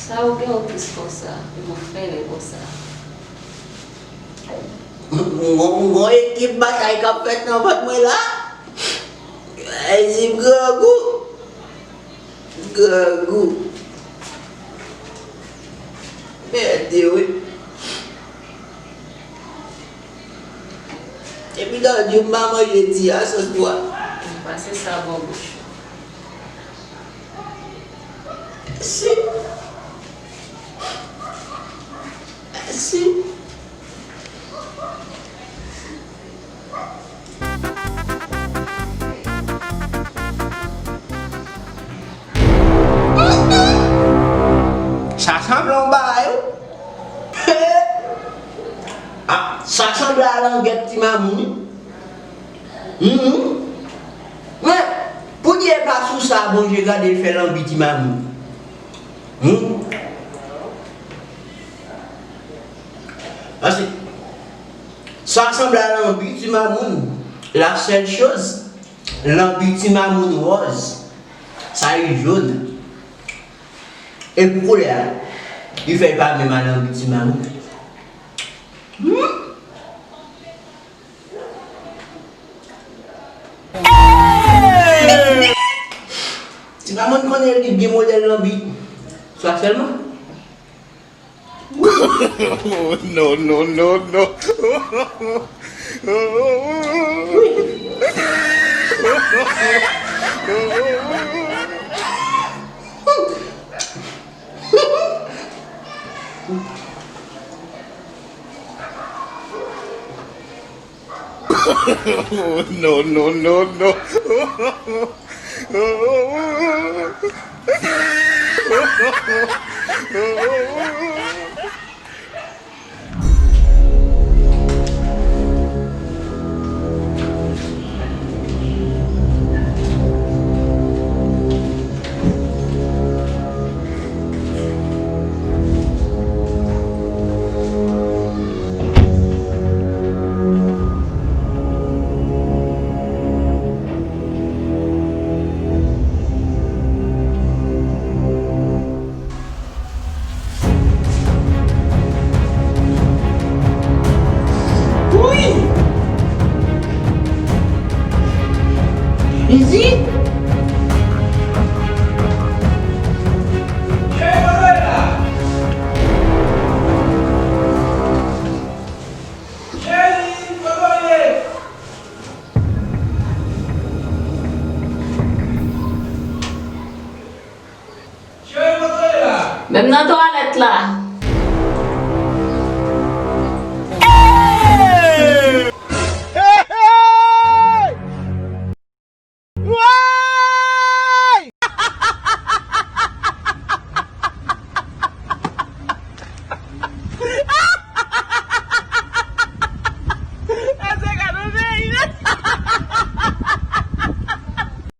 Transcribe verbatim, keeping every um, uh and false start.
Sa ou gen ou tris konsa, ou fè lè konsa? M gon, m gon ekip batay k ap fèt nan vant mwen la. Ay, si grangou. Grangou. Mède, wi. Epi lè w di w pa manje ti a, sòs bwa. Pase sa bò bouch. Mèsi. Mèsi. Sa sanble yon bagay, wi. Ah, sa sanble a langèt ti mamoun, wi. Mhm. Men, pou Dye pa sou sa, Bondye gade l fè lanbi ti mamoun. Hmm? Paske sa sanble a lanbi ti mamoun. La seule chose, lanbi ti mamoun wòz. Sa li jòn. E pou koulè a, li fè l pa menm a lanbi ti mamoun. Hmm? Ti mamoun konnen li gen modèl lanbi. Sa sèlman. No, no, no, no. No, no, no, no. Wi! Izi? Menm nan twalèt la.